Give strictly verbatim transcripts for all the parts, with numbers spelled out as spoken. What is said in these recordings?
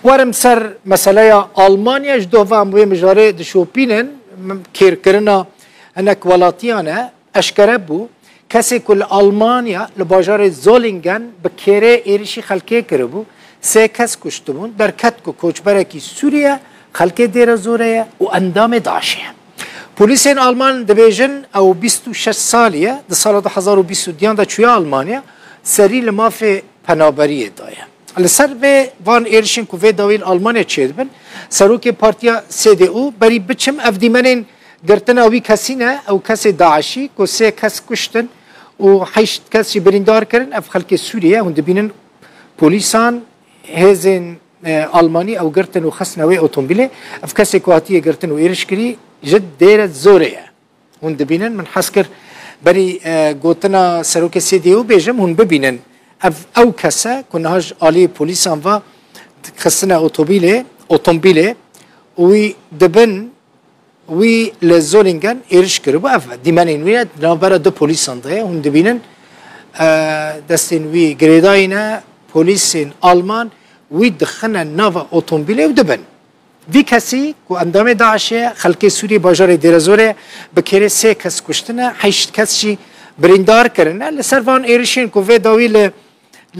Werim ser meseleya Almanya, ji doh ve em wê mijarê dişopînin, m-, kêrkirina hinek welatiyan e. Eşkere bû, kesê ku li Almanya, li bajarê Zolingen bi kêrê êrişî xelkê kiribû, sê kes kuştibûn, derket ku koçberekî Sûrî ye, xelkê Dêrezorê ye û endamê DAIŞê ye. Polîsên Alman dibêjin ew bîst û şeş salî ye, di sala du hezar û bîst û duyan de çûye Almanya, serî li mafê penaberiyê daye. Li ser vê van êrişên ku vê dawî li Almanyê çêdibin, serokê partiya C D U berî biçim ev dîmenên girtina wî kesî ne, ew kesê DAIŞî ku sê kes kuştin û heşt kes jî birîndar kirin, ev xelkê Sûrî ye, hûn dibînin polîsan, hêzên, e, Almanî ew girtin û xistine wê otomobîlê. Ev kesê ku hatiye girtin û êriş kirî ji Dêrezorê ye. Hûn dibînin, min hez kir berî, e, gotina serokê C D U bêjim, hûn bibînin. Ev ew kes e ku niha ji aliyê polîsan ve xistine otobîlê, otomobîlê û wî dibin, wî li Zolingen êriş kiribû. Ev dîmenên wî ne, di navbera du polîsan de ye. Hûn dibînin, e, destên wî girêdayî ne, polîsên Alman wî dixine nava otomobîlê û dibin. Vî kesî ku endamê DAIŞê ye, xelkê Sûriyê bajarê Dêrezorê bi kêrê sê kes kuştine, heşt kes jî birîndar kirine. Li ser van êrişên ku vê dawî li,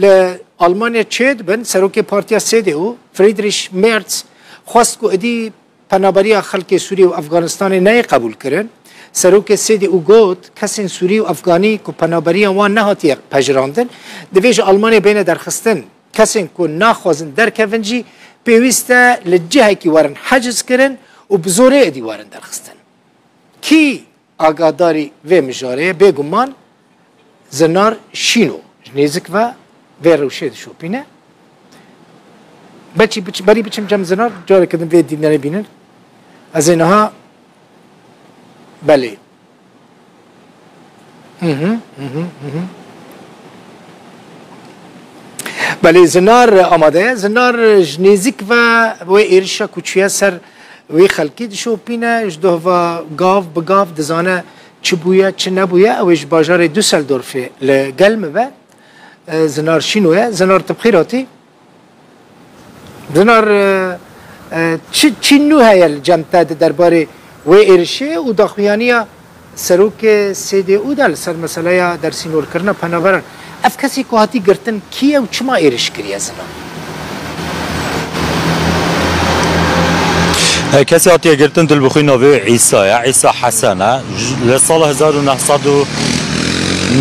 li Almanya çêdibin, serokê partiya C D U, Friedrich Merz, xwest ku êdî penaberiya xelkê Sûriyê û Efganistanê neyê qebûlkirin. Serokê C D U got, kesên Sûrî û Efganî ku penaberiya wan nehatiye pejirandin, divê ji Almanyê bêne derxistin. Kesên ku naxwazin derkevin jî pêwîst e li cihekî werin heciz kirin û bi zorê êdî werin derxistin. Kî agadarî vê mijarê ye? Bêguman Zinar Şîno ji nêzik ve vê rewşê dişopîne. Beçî biç-, berî biçim cem Zinar, careke din vê dîmenê bînin. Ez ê niha, belê. Hı hı, hı hı, hı hı. Belê, Zinar amade ye. Zinar ji nêzik ve wê êrişa ku çûye ser wê xelkî dişopîne. Ji doh ve gav bi gav dizane çi bûye, çi nebûye. Ew ê ji bajarê Düsseldorfê li gel me be. E, Zinar Şîno ye. Zinar, tu bi xêr hatî. Zinar, e, e, çi, çi nû heye li cem te di derbarê wê êrişê û daxuyaniya serokê C D U de li ser meseleya dersînorkirina penaberan? Ev kesî ku hatî girtin kî ye û çima êriş kiriye, Zinar? E, kesê hatiye girtin dilbixwîna vê Îsa ye, Îsa Hesen e. J-, li sala hezar û neh sed û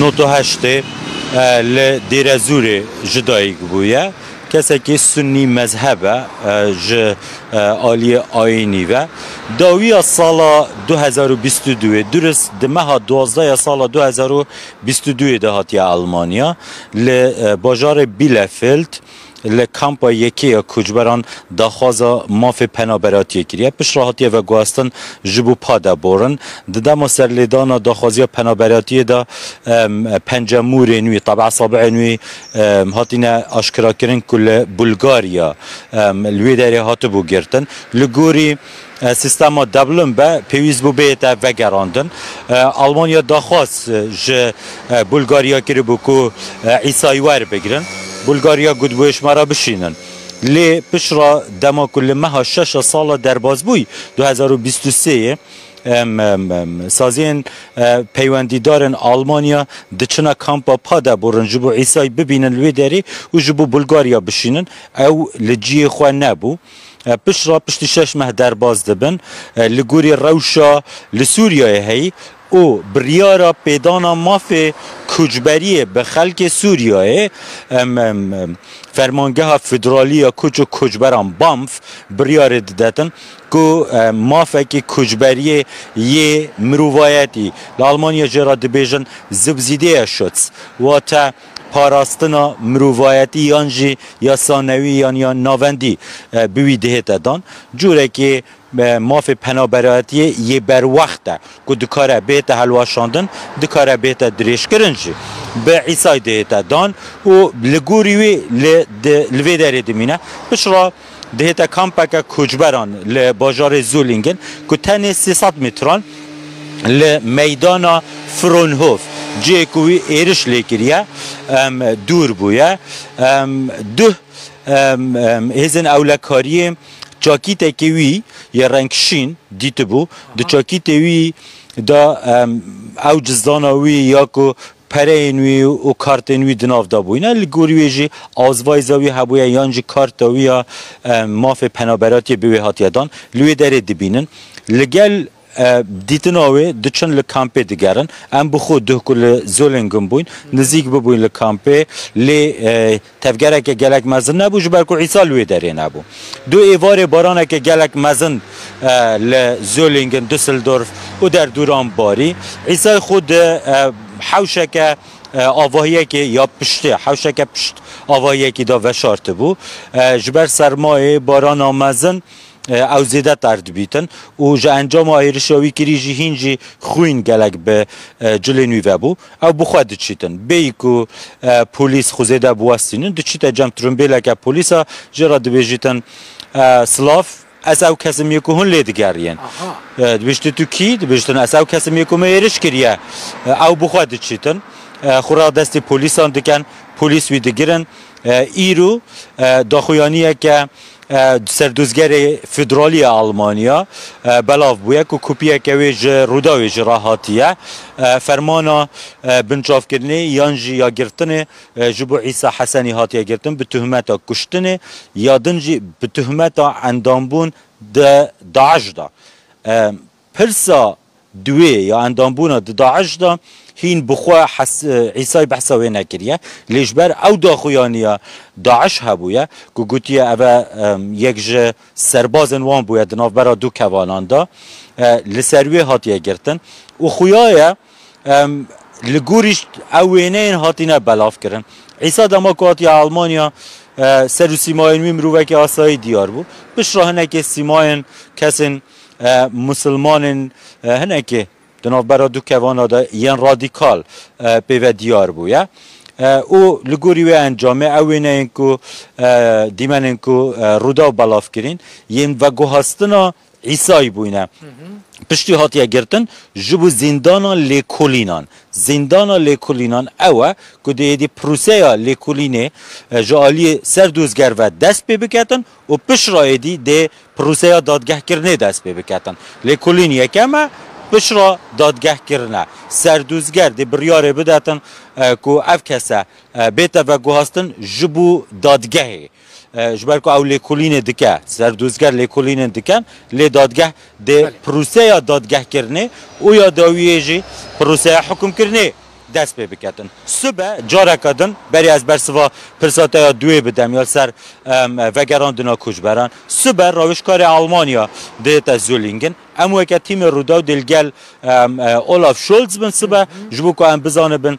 nod û heştê, e, li Dêrezûrê ji dayik bûye. Kesekî sunnî mezheb e, e, ji, e, aliyê ayînî ve. Dawiya sala du hezar û bîst û duyê, durist di meha duwazdeh ya sala du hezar û bîst û duyê de hatiye Almanya. Li, e, bajarê Bielefeld, li kampa yekê ya koçberan daxwaza mafê penaberatiyê kiriye. Piştre hatiye veguhastin ji bo padeborin. Di dema serlêdana daxwaziya penaberatiyê de, em, pencemûrên wî, tebe esabi'ên wî, em, hatine aşkerakirin ku li Bulgarya, em, li wê derê hatibû girtin. Li gorî, e, sîstema Dublin be, pêwîst bû bihête vegerandin. E, Almanya daxwaz, e, ji, e, Bulgarya kiribû ku, e, Îsayî werbigrin. Bulgarya gotibû, "Ê ji me re bişînin." Lê piştre dema ku li meha şeş a sala derbasbûyî du hezar û bîst û sê yê, em, em, em, saziyên, e, peywendîdarên Almanya diçine kampa padeborin ji bo Îsayî bibînin li wê derê û ji bo Bulgarya bişînin. Ew li cihê xwe nebû. E, piştre piştî şeş meh derbas dibin. E, li gorî rewşa li Sûriyeyê heyî û biryara pêdana mafê koçberiyê bi xelkê Sûriyeyê, em, em, em, Fermangeha Federalî ya Koç û Koçberan, BAMF, biryarê didetin ku, e, mafekî koçberiyê yê mirovayetî, li Almanya jê re dibêjin Subsidienschutz, wate parastina mirovayetî yan jî yasa newî yan ya navendî, e, bi wî dihête dan. Curekê, e, mafê penaberatiyê yê berwext e ku dikare bihête helweşandin, dikare bihête dirêjkirin jî. Bi Îsayî dihête dan û li gorî wî li, di, li vê derê dimîne. Piştre dihête kampeke koçberan li bajarê Zolingen ku tenê sê sed metran li meydana Fronhof, cihê ku wî êriş lê kiriye, em, dûr bûye. Em, duh Em, em, hêzên ewlekariyê çakîtekê wî yê rengşîn dîtibû. Di çakîtê wî de, em, ew cizdana wî ya ku pereyên wî û kartên wî di nav de bûyne. Li gorî wê jî azvayza wî hebûye yan jî karta wî ya, em, mafê penaberatiyê bi wê hatiye dan. Li wê derê dibînin. Li gel e, dîtina wê diçin li kampê digerin. Em bi xwe duh ku li Zolingen bûyn, nizîk bibûyn li kampê, lê, e, tevgereke gelek mezin nebû, ji ber ku Îsa li wê derê nebû. Du êvarê baraneke gelek mezin, e, li Zolingen, Düsseldorf û derdûran barî. Îsay xwe di, e, hewşeke, e, avahiyekê ya piştê, hewşeke pişt avahiyekî de veşartibû. E, ji ber sermayê, barana mezin, e, ew zêdetir dibîtin û ji encama êrişa wî kirî jî hîn jî xwîn gelek bi, e, cilên wî vebû. Ew bi xwe diçîtin. Bêyî ku, e, polîs xwe zêde biwestînin, diçîte cem trumbêleke polîsa, jê re dibêjîtin, e, "Silav, ez ew kes im yê ku hûn lê digeriyên." Aha. E, dibêjîtin, "Tu kî?" Dibêjîtin, "Ez ew kes im yê ku me êriş kiriye." E, ew bi xwe diçîtin. E, xwe re destê polîsan dikin, polîs wî digirin. E, îro, e, daxuyaniyeke e, serdozgerê federalî ya Almanya, e, belav bûye ku kopiyeke wê ji Rûdawê jî re hatiye. E, fermana, e, binçavkirinê yan jî ya girtinê, e, ji bo Îsa Hesenî hatiye girtin, bi tuhmeta kuştinê, ya din jî bi tuhmeta endambûn di DAIŞ de. E, pirsa di wê ya endambûna di DAIŞ de hîn bi xwe hes-, e, Îsay behsa wê nekiriye. Lê ji ber ew daxuyaniya DAIŞ hebûye ku gotiye ev e, em, yek ji serbazên wan bûye di navbera du kevanan de, e, li ser wê hatiye girtin. Û xuya ye, em, li gorî ş-, ew wêneyên hatine belavkirin. Îsa dema ku hatiye Almanya, e, ser û sîmayên wî mirovekî asayî diyar bû. Piştre hinekê sîmayên kesên, e, misilmanên, e, hinekê di navbera du kevana de yên radîkal, e, pê ve diyar bûye. E, û li gorî wê encamê ew wêneyên ku, e, dîmenên ku, e, Rûdaw belav kirîn, yên veguhastina Îsayî bûyne. Piştî hatiye girtin, ji bo zîndana lêkolînan. Zîndana lêkolînan ew e ku dê êdî proseya lêkolînê, e, ji aliyê serdozger ve dest pê biketin û piştre êdî dê proseya dadgehkirinê dest pê biketin. Lêkolîn yekem e, piştre dadgehkirin e. Serdozger dê biryarê bidetin, e, ku ev kese, e, bête veguhastin ji bo dadgehê. E, ji ber ku ew lêkolînê dike, serdozger lêkolînên dikin, lê dadgeh dê Belê. proseya dadgehkirinê û ya dawiyê jî proseya hukimkirinê dest pê biketin. Sibe careke din, berê ez bersiva pirsa te ya duê bidem ya ser, em, vegerandina koçberan. Sibe rawêjkarê Almanya dihête Zolingen. Em weke tîmê Rûdaw dê li gel, em, e, Olaf Scholz bin sibe, ji bo ku em bizanibin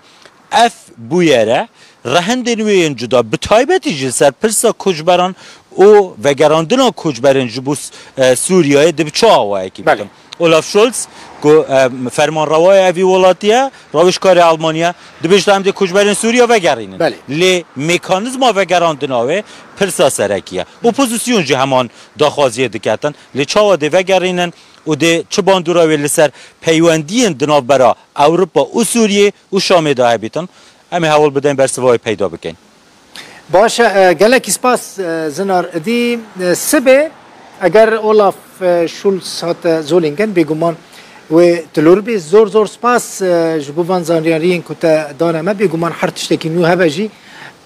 ev bûyere, rehindên wê yên cuda, bi taybetî jî li ser pirsa koçberan û vegerandina koçberên ji bo, e, Sûriyeyê di bi çi awayekî Belê. bikin. Olaf Scholz, ku, e, fermanrewaya evî welatî ye, rawêjkarê Almanya, dibêjte em dê koçberên Sûriye vegerînin. Belê. Lê mekanîzma vegerandina wê pirsa serekî ye. Opozîsyon jî heman daxwaziyê diketin. Lê çawa dê vegerînin û dê çi bandora wê li ser peywendiyên di navbera Ewropa û Sûriyê û Şamê de hebîtin? Em ê hewl bidein bersiva wê peyda bikein. Baş e, gelekî spas, e, Zinar. Dî, e, sibê eger Olaf, e, Scholz hate Zolingen, bêguman wê tilor bê. Zor zor spas, e, ji bo van zanyariyên ku te dane me. Bêguman her tiştekî nû hebe jî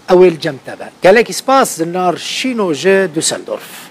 ew ê li cem te be. Gelekî spas, Zinar Şîno ji Düsseldorf.